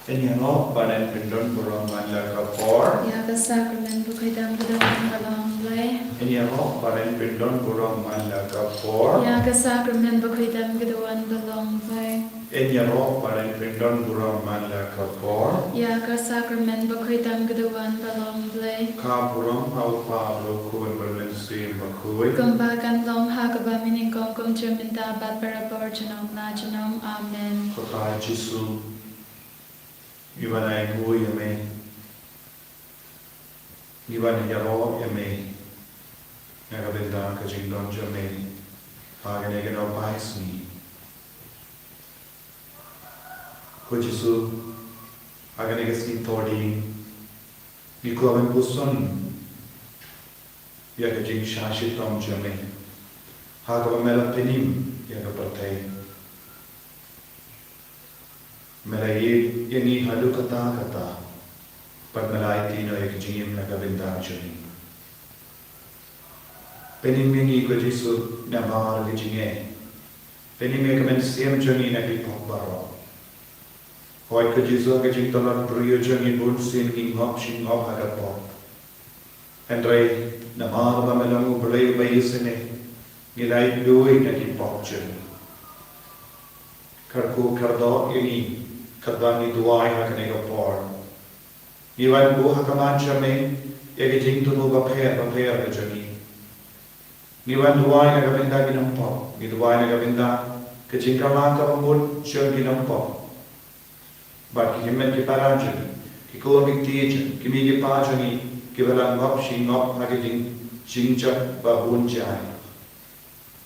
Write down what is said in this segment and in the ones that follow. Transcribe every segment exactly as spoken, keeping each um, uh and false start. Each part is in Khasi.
Ngin ïaroh ban pyndon burom man la ka por. Ïa ka sakramen bakhuid tam ka dei wan ba long Blei. Ngin ïaroh ban pyndon burom man la ka por. Ïa ka sakramen bakhuid tam ka dei wan ba long Blei. Ngin ïaroh ban pyndon burom man la ka por. Ïa ka sakramen bakhuid tam ka dei wan ba long Blei. Ka burom ha u Kpa, bad u Khun bad u Mynsiem Bakhuid. Kumba kan long ha kaba mynnyngkong, kumjuh mynta bad barabor junom la junom. Amen. Ko Trai Jisu, ngi wan ai nguh ïa me. Ngi wan ïaroh ïa me na ka bynta ka jingdon jong me ha kane ka nohpai sngi. Ko Jisu, ha kane ka sngi Thohdieng, ngi kwah ban puson ïa ka jingshah shitom jong me ha kaba me la pynim ïa ka pyrthei. Me la ïeit ïa ngi haduh katta katta, bad me la aiti noh ïa ka jingim na ka bynta jong ngi. Pynim ïa ngi, ko Jisu, namar ka jingeh. Pynim ïa ka mynsiem jong ngi na ki pop baroh. Hooid, ko Jisu, ha ka jingtlot briew jong ngi bunsien ngi ngop shi ngop ha ka pop. Hynrei namar ba me long U Blei uba isynei, ngi la ïeit lut na ki pop jong ngi. Kyrkhu kyrdoh ïa ngi katba ngi duwai ha kane ka por. Ngi wan buh ha khmat jong me ïa ki jingthmu bapher bapher ka jong ngi. Ngi wan duwai na ka bynta ki nongpop, ngi duwai na ka bynta ka jingkylla kaba mut jong ki nongpop. Bad ki hynmen ki para jong ngi, ki khun ki kti jong ngi, ki kmie ki kpa jong ngi, kiba la ngop shi ngop ha ki jing, jingjop ba bun jait.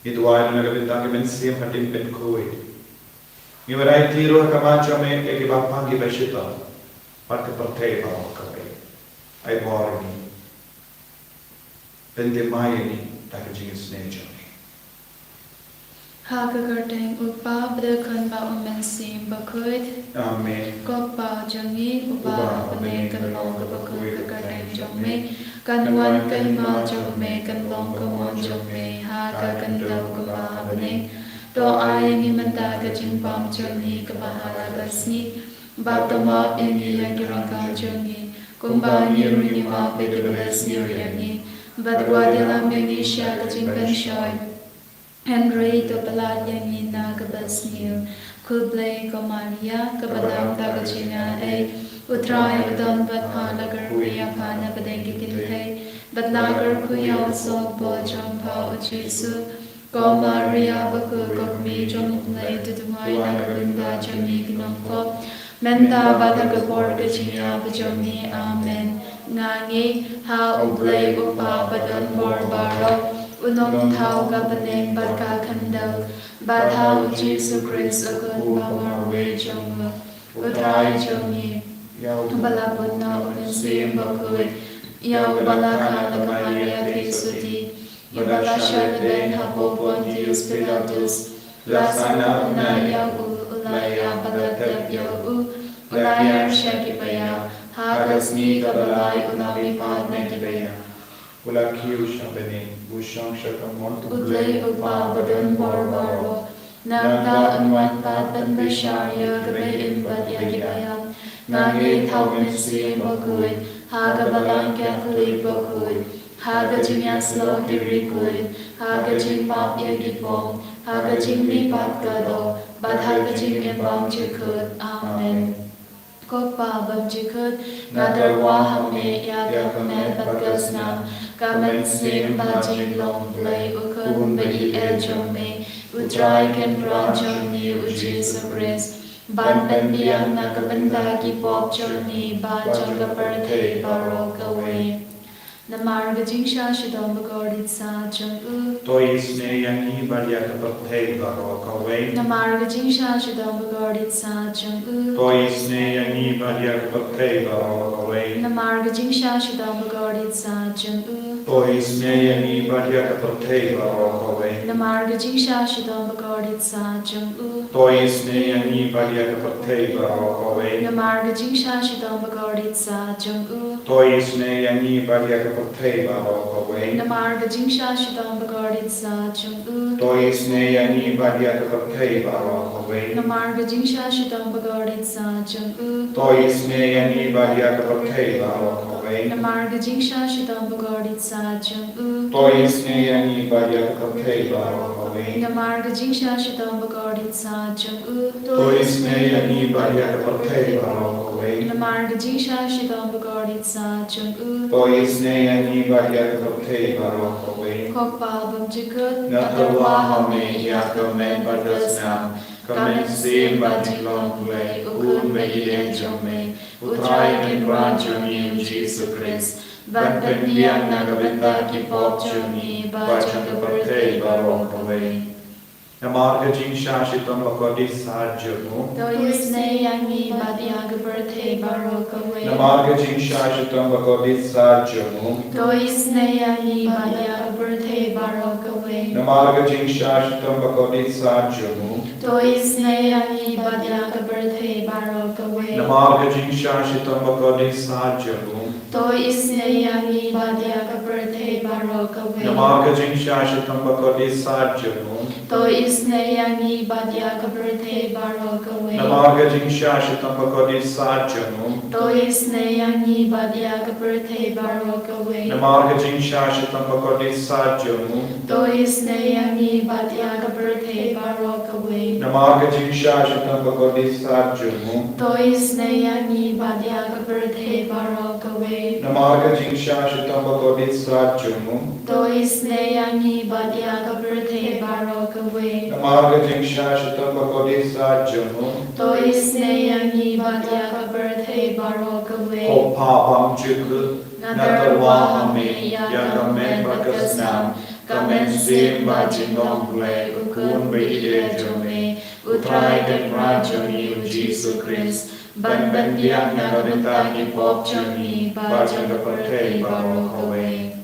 Ngi duwai na ka bynta ki mynsiem hadien pynkhuid. Ngi wan aiti ruh ha khmat jong me ïa kiba pang kiba shitom, bad ka pyrthei baroh kawei. Ai bor ïa ngi. Pynthymmai ïa ngi da ka jingisynei jong me. Ha ka kyrteng U Kpa, bad U Khun bad U Mynsiem Bakhuid. Amen. Ko Kpa jong ngi uba ha bneng, kan long kaba khuid ka kyrteng jong me. Kan wan ka hima jong me, kan long ka mon jong me ha ka khyndew kumba ha bneng. To ai ïa ngi mynta ka jingbam jong ngi kaba ha la ka sngi. Bad to map ïa ngi ïa ki ryngkang jong ngi, kumba ngi ruh ngi map ïa kiba la sniew ïa ngi. Bad wat ïalam ïa ngi sha ka jingpynshoi, hynrei to pyllait ïa ngi na kaba sniew. Khublei ko Maria, kaba dap da ka jingaiei, U Trai u don bad pha, la kyrkhu ïa pha na pdeng ki kynthei, bad la kyrkhu ïa u sohbor jong pha U Jisu. Ko Maria bakhuid, ko Kmie jong U Blei, to duwai na ka bynta jong ngi ki nongpop, mynta bad ha ka por ka jingïap jong ngi. Amen. Nga ngeit ha U Blei U Kpa badonbor baroh, u nongthaw ka bneng bad ka khyndew, bad ha U Jisu Khrist, U Khun ba marwei jong u, U Trai jong ngi, uba la bud na U Mynsiem Bakhuid, ïa uba la kha da ka Maria Theisotti, uba la shah lehbeiñ hapoh Pontius Pilatus, la sahnarphna ïa u, u la ïap bad la tep ïa u, u la ïaid sha kiba ïap, ha ka sngi kaba lai u la mihpat na kiba ïap. U la kiew sha bneng, u shong sha ka mon U Blei U Kpa badonbor baroh. Nangta un wan pat ban bishar ïa kiba im bad ïa kiba ïap. Nga ngeit ha U Mynsiem Bakhuid, ha ka Balang Katholik bakhuid, ha ka jingïasyllok ki riewkhuid, ha ka jingmap ïa ki pop, ha ka jingmihpat ka doh, bad ha ka jingim bymjukut. Amen. Ko Kpa bymjukut, nga tyrwa ha me ïa ka met bad ka snam, ka mynsiem bad jinglong Blei U Khun ba ïeit jong me, U Trai Kynrad jong ngi U Jisu Khrist, ban pynbiang na ka bynta ki pop jong ngi bad jong ka pyrthei baroh kawei. Namar ka jingshah shitom bakordit sah jong u. To isynei ïa ngi bad ïa ka pyrthei baroh kawei. Namar ka jingshah shitom bakordit sah jong u. To isynei ïa ngi bad ïa ka pyrthei baroh kawei. Namar ka jingshah shitom bakordit sah jong u. To isynei ïa ngi bad ïa ka pyrthei baroh kawei. Namar ka jingshah shitom bakordit kordit sah jong u. To isynei ïa ngi bad ïa ka pyrthei baroh kawei. Namar ka jingshah shitom bakordit sah jong u. To isynei ïa ngi bad ïa ka pyrthei baroh kawei. Namar ka jingshah shitom bakordit sah jong u. To isynei ïa ngi bad ïa ka pyrthei baroh kawei. Namar ka jingshah shitom bakordit sah jong u. To isynei ïa ngi bad ïa ka pyrthei baroh kawei. Namar ka jingshah shitom bakordit sah jong u. To isynei ïa ngi bad ïa ka pyrthei baroh kawei. Namar ka jingshah shitom bakordit sah jong u. To isynei ïa ngi bad ïa ka pyrthei baroh kawei. Namar ka jingshah shitom bakordit sah jong u. To isynei ïa ngi bad ïa ka pyrthei baroh kawei. Ko Kpa bymjukut, Nga tyrwa ha me ïa ka met bad ka snam, ka mynsiem bad jinglong Blei, u Khun ba ïeit jong me, u Trai Kynrad jong ngi u Jisu Khrist, ban pynbiang na ka bynta ki pop jong ngi bad jong ka pyrthei baroh kawei. Namar ka jingshah shitom bakordit sah jong u. To isynei ïa ngi bad ïa ka pyrthei baroh kawei. Namar ka jingshah shitom bakordit sah jong u. To isynei ïa ngi bad ïa ka pyrthei baroh kawei. Namar ka jingshah shitom bakordit sah jong u. To isynei ïa ngi bad ïa ka pyrthei baroh kawei. Namar ka jingshah shitom bakordit sah jong u. To isynei ïa ngi bad ïa ka pyrthei baroh kawei. Namar ka jingshah shitom bakordit sah jong u. To isynei ïa ngi bad ïa ka pyrthei baroh kawei. Namar ka jingshah shitom bakordit sah jong u. To isynei ïa ngi bad ïa ka pyrthei baroh kawei. Namar ka jingshah shitom bakordit sah jong u. To isynei ïa ngi bad ïa ka pyrthei baroh kawei. Namar ka jingshah shitom bakordit sah jong u. To isynei ïa ngi bad ïa ka pyrthei baroh kawei. Namar ka jingshah shitom bakordit sah jong u. To isynei ïa ngi bad ïa ka pyrthei baroh kawei. Namar ka jingshah shitom bakordit sah jong u. To isynei ïa ngi bad ïa ka pyrthei baroh kawei. Ko Kpa bymjukut, nga tyrwa ha me ïa ka met bad ka snam, ka mynsiem bad jinglong Blei, u Khun ba ïeit jong me, u Trai Kynrad jong ngi u Jisu Khrist, ban pynbiang na ka bynta ki pop jong ngi bad jong ka pyrthei baroh kawei.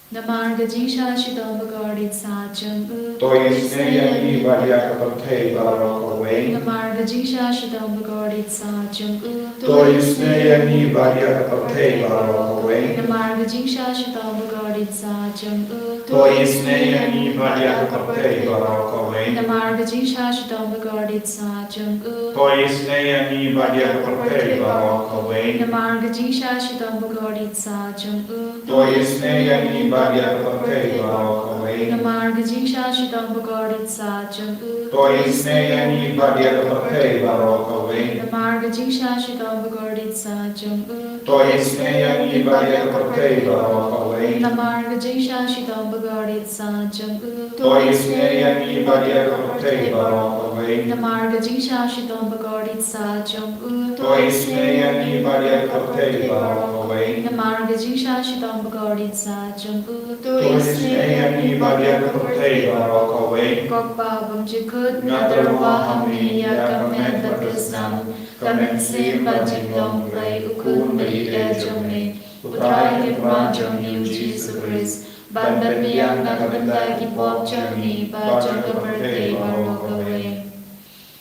Namar ka jingshah shitom bakordit sah jong u. To isynei ïa ngi bad ïa ka pyrthei baroh kawei. Namar ka jingshah shitom bakordit sah jong u. To isynei ïa ngi bad ïa ka pyrthei baroh kawei. Namar ka jingshah shitom bakordit sah jong u. To isynei ïa ngi bad ïa ka pyrthei baroh kawei. Namar ka jingshah shitom bakordit sah jong u. To isynei ïa ngi bad ïa ka pyrthei baroh kawei. Namar ka jingshah shitom bakordit sah jong u. To isynei ïa ngi bad ïa ka pyrthei baroh kawei. Namar ka jingshah shitom bakordit sah jong u. To isynei ïa ngi bad ïa ka pyrthei baroh kawei. Namar ka jingshah shitom bakordit sah jong u. To isynei ïa ngi bad ïa ka pyrthei baroh kawei. Namar ka jingshah shitom bakordit sah jong u. To isynei ïa ngi bad ïa ka pyrthei baroh kawei. Namar ka jingshah shitom bakordit sah jong u. To isynei ïa ngi bad ïa ka pyrthei baroh kawei. Namar ka jingshah shitom bakordit sah jong u. To isynei ïa ngi bad ïa ka pyrthei baroh kawei. Ko Kpa bymjukut, nga tyrwa ha me ïa ka met bad ka snam, ka mynsiem bad jinglong Blei, u Khun ba ïeit jong me, u Trai Kynrad jong ngi u Jisu Khrist, ban pynbiang na ka bynta ki pop jong ngi bad jong ka pyrthei baroh kawei.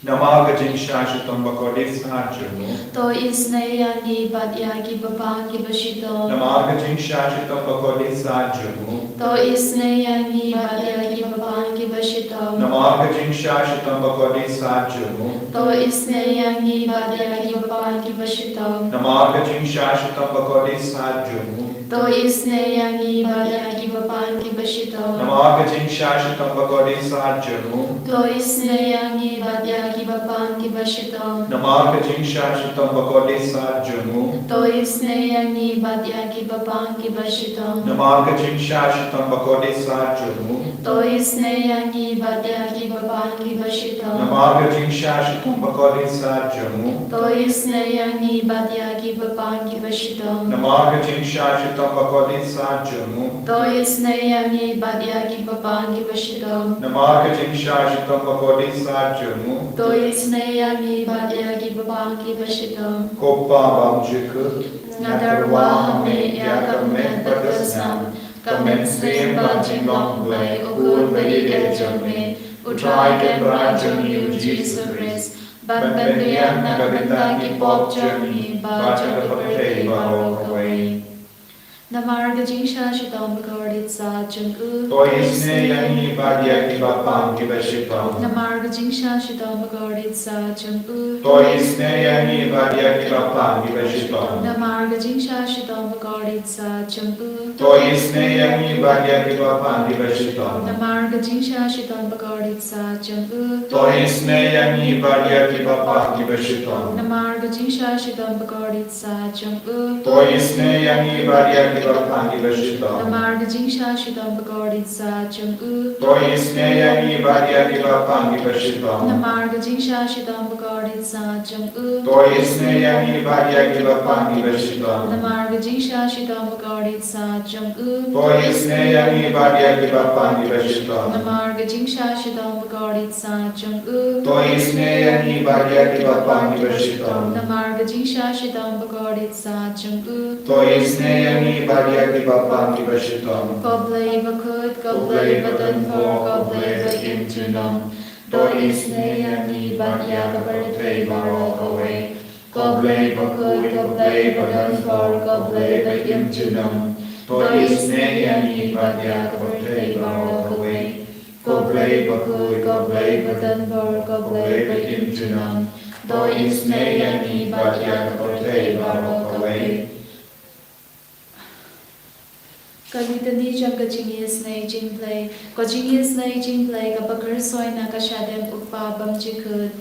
Namar ka jingshah shitom bakordit sah jong u. To isynei ïa ngi bad ïa ki bapang kiba shitom. Namar ka jingshah shitom bakordit sah jong u. To isynei ïa ngi bad ïa ki bapang kiba shitom. Namar ka jingshah shitom bakordit sah jong u. To isynei ïa ngi bad ïa ki bapang kiba shitom. Namar ka jingshah shitom bakordit sah jong u. To isynei ïa ngi bad ïa ki bapang kiba shitom. Namar ka jingshah shitom bakordit sah jong u. To isynei ïa ngi bad ïa ki bapang kiba shitom. Namar ka jingshah shitom bakordit sah jong u. To isynei ïa ngi bad ïa ki bapang kiba shitom. Namar ka jingshah shitom bakordit sah jong u. To isynei ïa ngi bad ïa ki bapang kiba shitom. Namar ka jingshah shitom bakordit sah jong u. To isynei ïa ngi bad ïa ki bapang kiba shitom. Namar ka jingshah shitom bakordit sah jong u. To isynei ïa ngi bad ïa ki bapang kiba shitom. Namar ka jingshah shitom bakordit sah jong u. To isynei ïa ngi bad ïa ki bapang kiba shitom. Ko Kpa bymjukut, nga tyrwa ha me ïa ka met bad ka snam, ka mynsiem bad jinglong Blei, u Khun ba ïeit jong me, U Trai Kynrad jong ngi U Jisu Khrist, ban pynbiang na ka bynta ki pop jong ngi bad jong ka pyrthei baroh kawei. Namar ka jingshah shitom bakordit sah jong U, to isynei ïa ngi bad ïa kiba pang kiba shitom. Namar ka jingshah shitom bakordit sah jong U, to isynei ïa ngi bad ïa kiba pang kiba shitom. Namar ka jingshah shitom bakordit sah jong U, to isynei ïa ngi bad ïa kiba pang kiba shitom. Namar ka jingshah shitom bakordit sah jong U, to isynei ïa ngi bad ïa kiba pang kiba shitom. Namar ka jingshah shitom bakordit sah jong U, to isynei ïa ngi bad ïa kiba pang kiba shitom. Namar ka jingshah shitom bakordit sah jong U, to isynei ïa ngi bad ïa kiba pang kiba shitom. Namar ka jingshah shitom bakordit sah jong U, to isynei ïa ngi bad ïa kiba pang kiba shitom. Namar ka jingshah shitom bakordit sah jong U, to isynei ïa ngi bad ïa kiba pang kiba shitom. Namar ka jingshah shitom bakordit sah jong U, to isynei ïa ngi bad ïa kiba pang kiba shitom. Namar ka jingshah shitom bakordit sah jong U, to isynei ïa ngi bad ïa kiba pang kiba shitom. Ko Blei bakhuid, ko Blei badonbor, ko Blei ba im junom, to isynei ïa ngi bad ïa ka pyrthei baroh kawei. Ko Blei bakhuid, ko Blei badonbor, ko Blei ba im junom, to isynei ïa ngi bad ïa ka pyrthei baroh kawei. Ko Blei bakhuid, ko Blei badonbor, ko Blei ba im junom, to isynei ïa ngi bad ïa ka pyrthei baroh kawei. Ka Litany jong ka Jingisynei Jingblei. Ko Jingisynei Jingblei kaba khuid soi na ka shadem U Kpa bymjukut,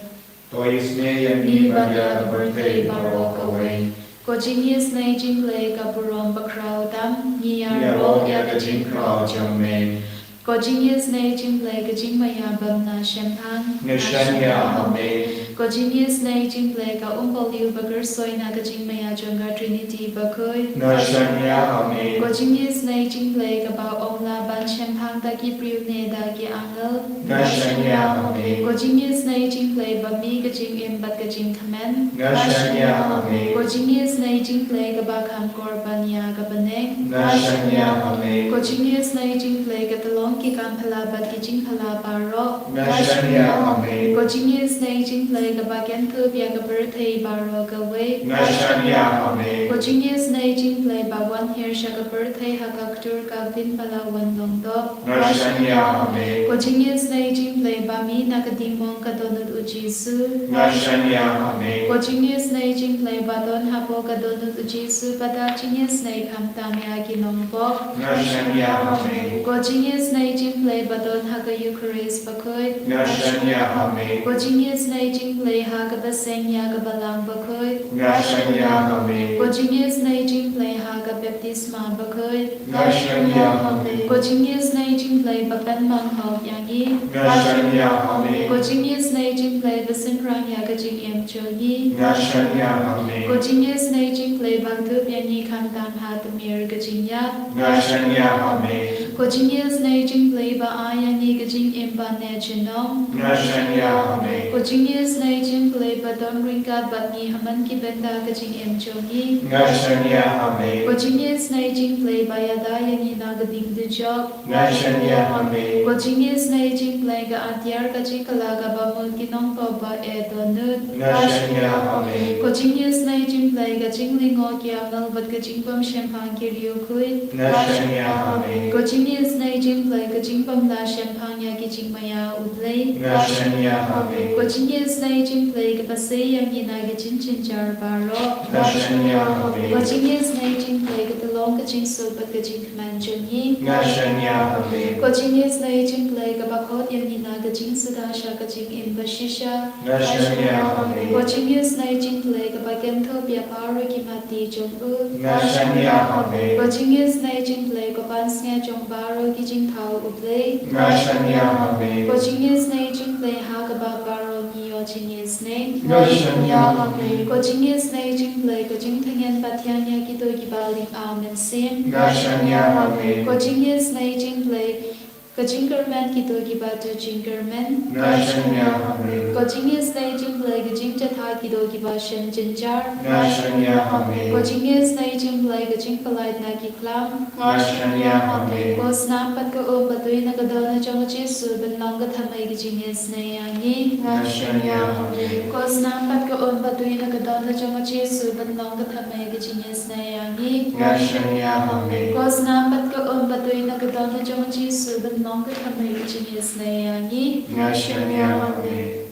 to isynei ïa ngi bad ïa ka pyrthei baroh kawei. Ko Jingisynei Jingblei ka burom bakhraw tam, ngi ïaroh ïa ka jingkhraw jong Me. Ko Jingisynei Jingblei ka jingmaïa bym lah shemphang, nga shaniah ha Me. Ko Jingisynei Jingblei ka umpohliew ba khuid soi na ka jingmaïa jong ka Trinity bakhuid, nga shaniah ha Me. Ko Jingisynei Jingblei kaba ym lah ban shemphang da ki briew ne da ki angel, nga shaniah ha Me. Ko Jingisynei Jingblei ba mih ka jingim bad ka jingkmen, nga shaniah ha Me. Ko Jingisynei Jingblei kaba kham kor ban ïa ka bneng, nga shaniah ha Me. Ko Jingisynei Jingblei ka tyllong ki kam phylla bad ki jingphylla baroh, nga shaniah ha Me. Ko Jingisynei Jingblei kaba kynthup ïa ka pyrthei baroh kawei, nga shaniah ha Me. Ko Jingisynei Jingblei ba wan hiar sha ka pyrthei ha ka ktur ka ktien ba la wan long doh, nga shaniah ha Me. Ko Jingisynei Jingblei ba mih na ka dingmong ka dohnud U Jisu, nga shaniah ha Me. Ko Jingisynei Jingblei ba don hapoh ka dohnud U Jisu, ba da jingisynei khamtam ïa ki nongpop, nga shaniah ha Me. Ko Jingisynei Jingblei ba don ha ka Eukharist bakhuid, nga shaniah ha Me. Ko Jingisynei Jingblei ha kaba seng ïa ka Balang bakhuid, nga shaniah ha Me. Ko Jingisynei Jingblei ha ka baptisma bakhuid, nga shaniah ha Me. Ko Jingisynei Jingblei ba pynmang hok ïa ngi, nga shaniah ha Me. Ko Jingisynei Jingblei ba synrang ïa ka jingim jong ngi, nga shaniah ha Me. Ko Jingisynei Jingblei ba kdup ïa ngi khamtam ha tmier ka jingïap, nga shaniah ha Me. Ko Jingisynei Jingblei ba ai ïa ngi ka jingim ba neh junom, nga shaniah ha Me. Ko Jingisynei Jingblei ba don ryngkat bad ngi ha man ki bynta ka jingim jong ngi, nga shaniah ha Me. Ko Jingisynei Jingblei ba ïada ïa ngi na ka ding dujok, nga shaniah ha Me. Ko Jingisynei Jingblei ka atiar ka jingkylla kaba mut ki nongpop ba eh dohnud, nga shaniah ha Me. Ko Jingisynei Jingblei ka jinglyngngoh ki angel bad ka jingbymshemphang ki riewkhuid, nga shaniah ha Me. Ko Jingisynei Jingblei ka jingbymlah shemphang ïa ki jingmaïa U Blei, nga shaniah ha Me. Ko Jingisynei Jingblei kaba sei ïa ngi na ki jingjynjar baroh, nga shaniah ha Me. Ko Jingisynei Jingblei ka tyllong ka jingsuk bad ka jingkmen jong ngi, nga shaniah ha Me. Ko Jingisynei Jingblei kaba khot ïa ngi na ka jingsuda sha ka jingim bashisha, nga shaniah ha Me. Ko Jingisynei Jingblei kaba kynthup ïa baroh ki matti jong U, nga shaniah ha Me. Ko Jingisynei Jingblei ko pansngiat jong baroh ki jingthaw U Blei, nga shaniah ha Me. Ko Jingisynei Jingblei ha kaba baroh ngi ïoh jingisynei, nga shaniah ha Me. Ko Jingisynei Jingblei ko jingtngen pathiang ïa kito kiba ling ar mynsiem, nga shaniah ha Me. Ko Jingisynei Jingblei ka jingkyrmen kito kiba duh jingkyrmen, nga shaniah ha Me. Ko Jingisynei Jingblei Ka jingjathait ki doh kiba shem jynjar. Nga shaniah ha me. Ko jingisynei jong U Blei, ka jingpyllait na ki khlam. Nga shaniah ha me. Ko snam bad ka um batui na ka dohnud jong U Jisu, ban long ka thymmei ka jingisynei ïa ngi. Nga shaniah ha me. Ko snam bad ka um batui na ka dohnud jong U Jisu, ban long ka thymmei ka jingisynei ïa ngi. Nga shaniah ha me. Ko snam bad ka um batui na ka dohnud jong U Jisu, ban long ka thymmei ka jingisynei ïa ngi. Nga shaniah ha me.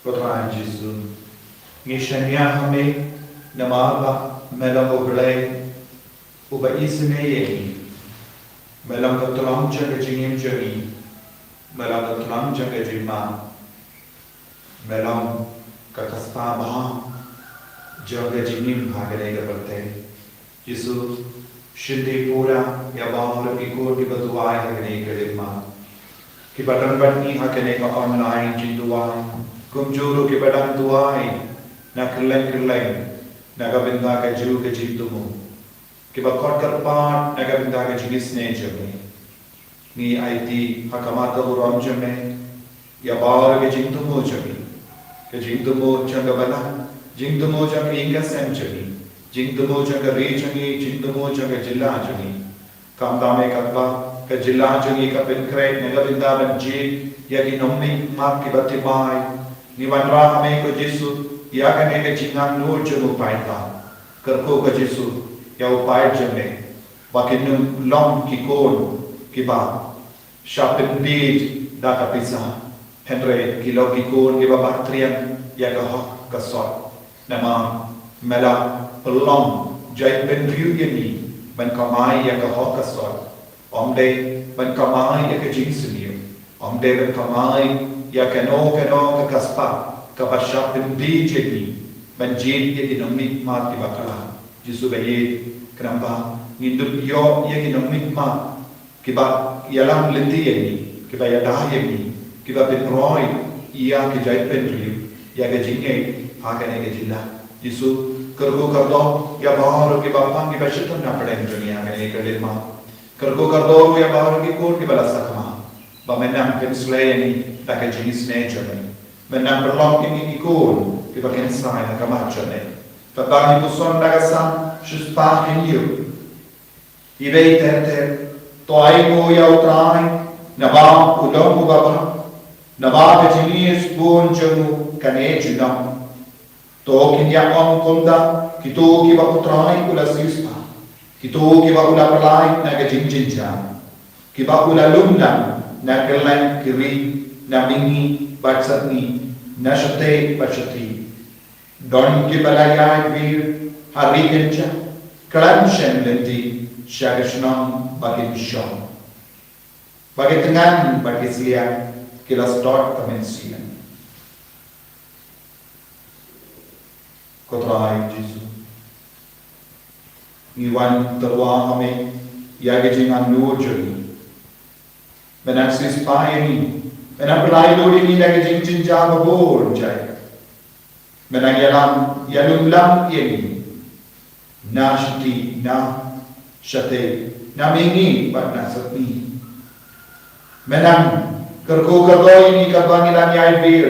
Ko Trai Jisu, ngi shaniah ha me, namar ba me long U Blei uba isynei ïa ngi. Me long ka tnat jong ka jingim jong ngi. Me long ka tnat jong ka jingma. Me long ka kasta bha jong ka jingim ha kane ka pyrthei. Jisu, shynti pura ïa baroh ki khun kiba duwai ha kane ka lynti. Kiba don bad ngi ha kane ka online jingduwai. Kumjuh ruh kiba dang duwai na kylleng kylleng na ka bynta ka jong ka jingthmu. Kiba khot kyrpad na ka bynta ka jingisynei jong ngi. Ngi aiti ha khmat ka burom jong me ïa baroh ka jingthmu jong ngi. Ka jingthmu jong ka balang, jingthmu jong ka ïing ka sem jong ngi, jingthmu jong ka ri jong ngi, jingthmu jong ka jylla jong ngi. Khamtam eh katba ka jylla jong ngi ka pynkhreh na ka bynta ban jied ïa ki nongmihkhmat kiba thymmai. Ngi wanrah ha me ko Jisu ïa kane ka jingangnud jong u paidbah. Kyrkhu ko Jisu ïa u paid jong me ba kin ym long ki khun kiba shah pynbiej da ka pisa, hynrei ki long ki khun kiba bat triang ïa ka hok ka sot. Namar me la pynlong jaitbynriew ïa ngi ban kamai ïa ka hok ka sot. Ym dei ban kamai ïa ka jingsniew. Ym dei ban kamai ïa kano kano ka kasta kaba shah pynbiej ïa ngi ban jied ïa ki nongmihkhmat kiba kylla. Jisu ba ïeit, khnang ba ngin dup ïoh ïa ki nongmihkhmat kiba ïalam lynti ïa ngi, kiba ïada ïa ngi, kiba pynroi ïa ki jaitbynriew ïa ka jingngeit ha kane ka jylla. Jisu, kyrkhu kyrdoh ïa baroh kiba pang kiba shitom na pdeng jong ngi ha kane ka lynti. Kyrkhu kyrdoh ïa baroh ki khun kiba la sakma, ba men nang pynsleh ïa ngi da ka jingisynei jong me. Men nang pynlong ïa ngi ki khun kiba kynsai ha khmat jong me. Katba ngi puson da ka sam shispah hynñiew, iwei ter ter, to ainguh ïa U Trai, naba u long uba bha, naba ka jingïeit bun jong u kan ïaid junom. To kin ïa ong kumta kito kiba U Trai u la siewspah, kito kiba u la pynlait na ka jingjynjar, kiba u la lumlang na kylleng ki ri, na mihngi bad satngi, na shatei bad shathie. Don kiba la ïaid wir ha ri kynjah, khlem shym lynti sha ka shnong ba kin shong. Ba ki tngan bad ki sliang ki la sdot ka mynsiem. Ko Trai Jisu, ngi wan tyrwa ha me ïa ka jingangnud jong ngi. Men nang siewspah ïa ngi, men nang pynlait lut ïa ngi na ka jingjynjar babun jait. Men nang ïalam ïalumlang ïa ngi na shatei, na shatei, na mihngi bad na satngi. Men nang kyrkhu kyrdoh ïa ngi katba ngi dang ïaid wir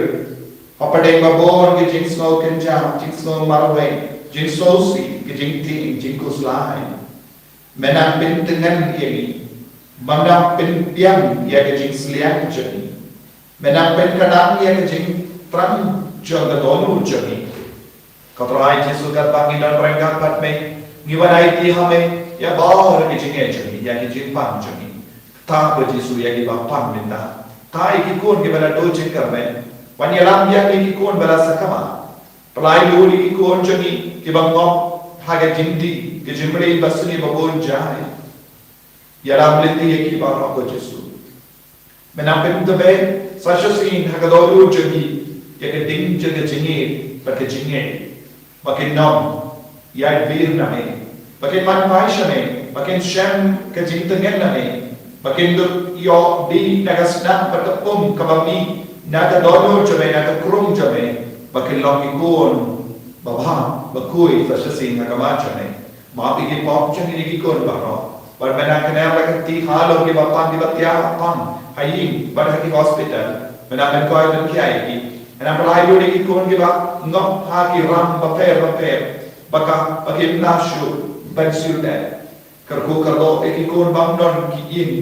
hapdeng babun ki jingsngew kynjah, jingsngew marwei, jingsngewsih, ki jingtieng, jingkhuslai. Men nang pyntngen ïa ngi, men nang pynbiang ïa ka jingsliang jong ngi. Men nang pynkhlaiñ ïa ka jingthrang jong ka dohnud jong ngi. Ko Trai Jisu, katba ngi don ryngkat bad me, ngi wan aiti ha me ïa baroh ki jingeh jong ngi, ïa ki jingpang jong ngi. Kata ko Jisu, ïa kiba pang mynta. Kata ïa ki khun kiba la duh jingkyrmen. Wan ïalam ïa ki khun ba la sakma. Pynlait lut ïa ki khun jong ngi kiba ngop ha ka jingdih, ka jingmlien basniew babun jait. Ïalam lynti ïa ki baroh ko Jisu. Men nang pyntbit sa shisien ha ka dohnud jong ngi ïa ka ding jong ka jingïeit bad ka jingngeit. Ba kin nym ïaid wir na me, ba kin man phai sha me, ba kin shem ka jingtngen na me, ba kin dup ïoh dih na ka snam bad ka um kaba mih na ka dohnud jong me, na ka krung jong me, ba kin long ki khun babha bakhuid sa shisien ha khmat jong me. Mafi ki pop jong ngi ki khun baroh. Bad mynta kane la ka kti halor kiba pang, kiba thiah pang ha ïing bad ha ki hospital. Mynta men koit men khia ïa ki. Mynta pynlait lut ïa ki khun kiba ngop ha ki ram bapher bapher, ba ka, ba kim lah shuh ban siew leh. Kyrkhu kyrdoh ïa ki khun bym don ki ïing.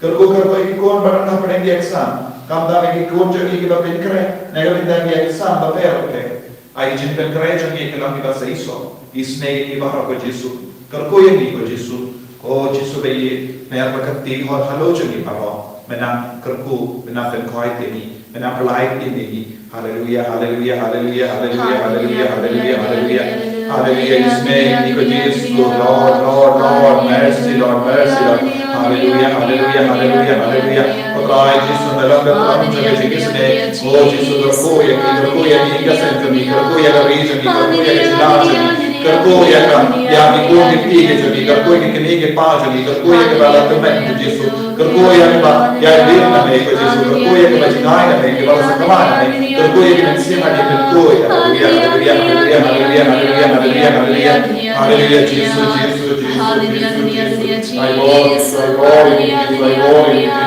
Kyrkhu kyrdoh ïa ki khun ba don hapdeng ki exam. Khamtam ïa ki khun jong ngi kiba pynkhreh na ka bynta ki exam bapher bapher. Ai jingpynkhreh jong ngi ki long kiba seisoh. Isynei ïa ngi baroh ko Jisu. Kyrkhu ïa ngi ko Jisu. Ko Jisu ba ïeit, me ïa ba ka kti halor jong ngi baroh. Me nang kyrkhu, me nang pynkhoit ïa ngi, me nang pynlait ïa ngi. Haleluia, haleluia, haleluia, haleluia, haleluia, haleluia, haleluia. Haleluia, isynei ïa ngi ko Jisu. Lord, Lord, Lord, mercy, Lord, mercy, Lord. Haleluia, haleluia, haleluia, haleluia. Ko Trai Jisu, me long ka tnat jong ka jingisynei. O Jisu, kyrkhu ïa ngi, kyrkhu ïa ngi, ïing ka sem jong ngi, kyrkhu ïa ka ri jong ngi, kyrkhu ïa ka jylla jong ngi, kyrkhu ïa ka, ïa ki khun ki kti ki jong ngi, kyrkhu ïa ki kmie ki kpa jong ngi, kyrkhu ïa kiba la tymmen, ko Jisu, kyrkhu ïa kiba ïaid na me, ko Jisu, kyrkhu ïa kiba jngai na me, kiba la sngewbha na me, kyrkhu ïa ki mynsiem ha ki kyrkhu. Haleluia, haleluia, haleluia, haleluia, haleluia, haleluia. Haleluia, Jisu, Jisu, Jisu, Jisu, Jisu. Ai bor, ai bor, Jisu, ai bor, Jisu.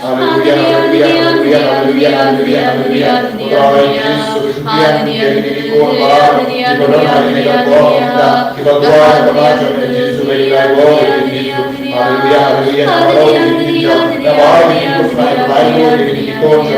Haleluia, haleluia, haleluia, haleluia, haleluia, haleluia. Trai Jisu, pynbiang ïa kine ki khun ba kiba don ha kane ka por mynta, kiba duwai ha khmat jong me Jisu, ba ïa ai bor ïa ki Jisu. Haleluia, haleluia. Na baroh ki jingpynjah, na baroh ki jingpynjah, na baroh ki jingpynjah,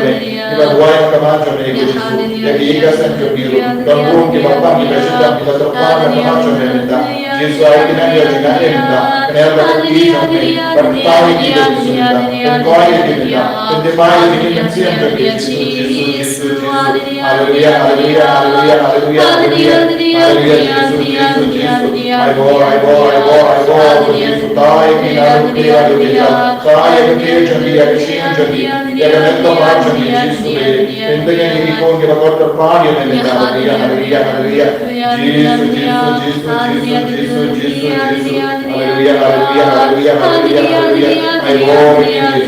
kiba duwai ha khmat jong me Jisu, ïa ki ïing ka sem jong ki ruh, don bun kiba pang kiba shitom kiba kyrpad ha khmat jong me mynta. Jisu, ai kine ki ïa jingim mynta. Kane ka kti jong me. Ban pynpaw ïa ki Jisu mynta. Pynkoit ïa ki mynta. Pynthymmai ïa ki mynsiem jong ki Jisu, Jisu, Jisu, Jisu. Haleluia, haleluia, haleluia, haleluia, haleluia. Haleluia, Jisu, Jisu, Jisu. Ai bor, ai bor, ai bor, ai bor. Jisu, tai ïa ki na ruh ki ïa ruh ki ïa. Tai ïa ka kti jong ki, ïa ka shim jong ki, ïa ka met ka pan jong ki Jisu. Pynthikna ïa ki khun kiba kot kyrpad ïa me mynta. Haleluia, haleluia, haleluia. Jisu, Jisu, Jisu, Jisu, Jisu, Jisu, Jisu. Haleluia, haleluia, haleluia, haleluia, haleluia. Ai bor ïa ngi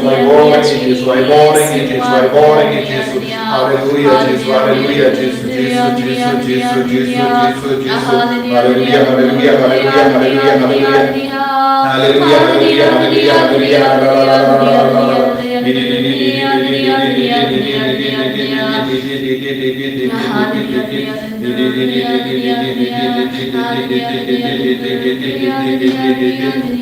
Jisu, ai bor ïa ngi Jisu, ai bor ïa ngi Jisu, ai bor ïa ngi Jisu. Haleluia, Jisu, haleluia, Jisu, Jisu, Jisu, Jisu, Jisu, Jisu, Jisu. Haleluia, haleluia, haleluia, haleluia, haleluia. Haleluia, haleluia, haleluia, haleluia, haleluia.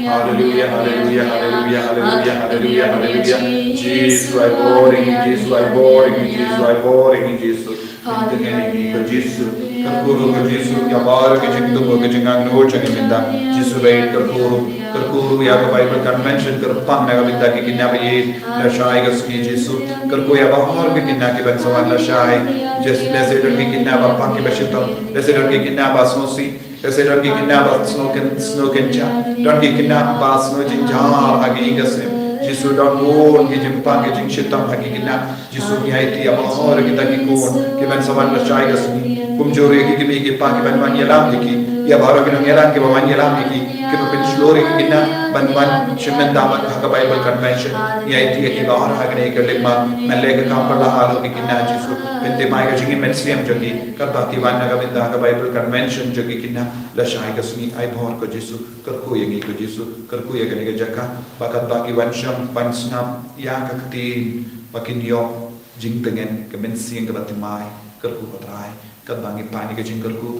Haleluia, haleluia, haleluia, haleluia, haleluia, haleluia. Jisu, ai bor ïa ngi Jisu, ai bor ïa ngi Jisu, ai bor ïa ngi Jisu. Pynthikna ïa ngi ko Jisu. Kyrkhu ruh ko Jisu ïa baroh ki jingthmu ki jingangnud jong ngi mynta. Jisu bad kyrkhu ruh, kyrkhu ruh ïa ka Bible Convention kyrpang na ka bynta ki khynnah ba ïeit. Lashai ka sngi Jisu. Kyrkhu ïa baroh ki khynnah kiban sa wan lashai. Jisu, lehse don ki khynnah ba pang kiba shitom. Lehse don ki khynnah ba sngewsih. Lehse don ki khynnah ba sngew kyn, sngew kynjah. Don ki khynnah ba sngew jynjar ha ki ïing ka sem. Jisu, don bun ki jingpang ki jingshitom ha ki khynnah. Jisu, ngi aiti ïa baroh kita ki khun kiban sa wan lashai ka sngi. Kumjuh ruh ïa ki kmie ki kpa kiban wan ïalam ïa ki. Ïa baroh ki nongïalam kiba wan ïalam ïa ki, kiba pynshlur ïa ki khynnah ban wan shim bynta ha ka Bible Convention. Ngi aiti ïa ki baroh ha kane ka lymne, ngan leh ka kam pynlong halor ki khynnah Jisu. Pynthymmai ka jingim mynsiem jong ki katba ki wan na ka bynta ha ka Bible Convention jong ki khynnah lashai ka sngi. Ai bor ko Jisu, kyrkhu ïa ngi ko Jisu, kyrkhu ïa kane ka jaka ba katba ki wan shong ban sngap ïa ka ktien ba kin ïoh jingtngen, ka mynsiem kaba thymmai. Kyrkhu ko Trai, katba ngi pan ïa ka jingkyrkhu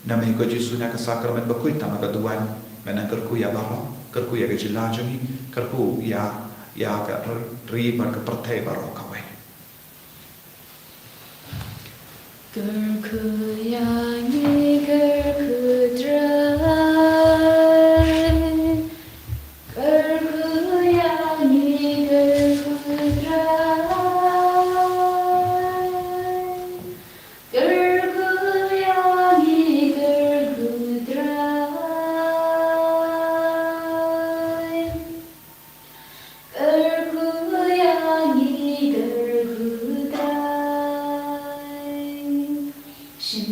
na me ko Jisu na ka sakramen bakhuid tam ha ka duwan, me nang kyrkhu ïa baroh, kyrkhu ïa ka jylla jong ngi, kyrkhu ïa, ïa ka ri bad ka pyrthei baroh kawei. Kyrkhu ïa ngi, kyrkhu Trai. Kyrkhu ïa ngi, kyrkhu Trai. Kyrkhu ïa ngi, kyrkhu Trai. Kyrkhu ïa ngi, kyrkhu Trai. Shim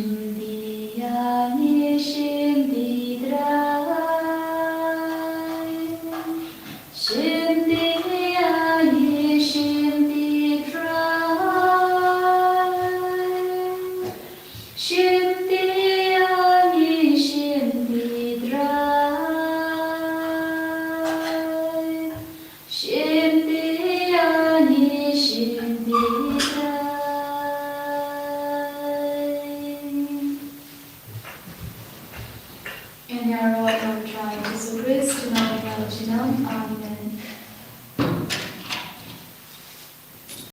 Ïaroh ïa u Trai Jisu Khrist, kynmaw ïa u Jinam, um,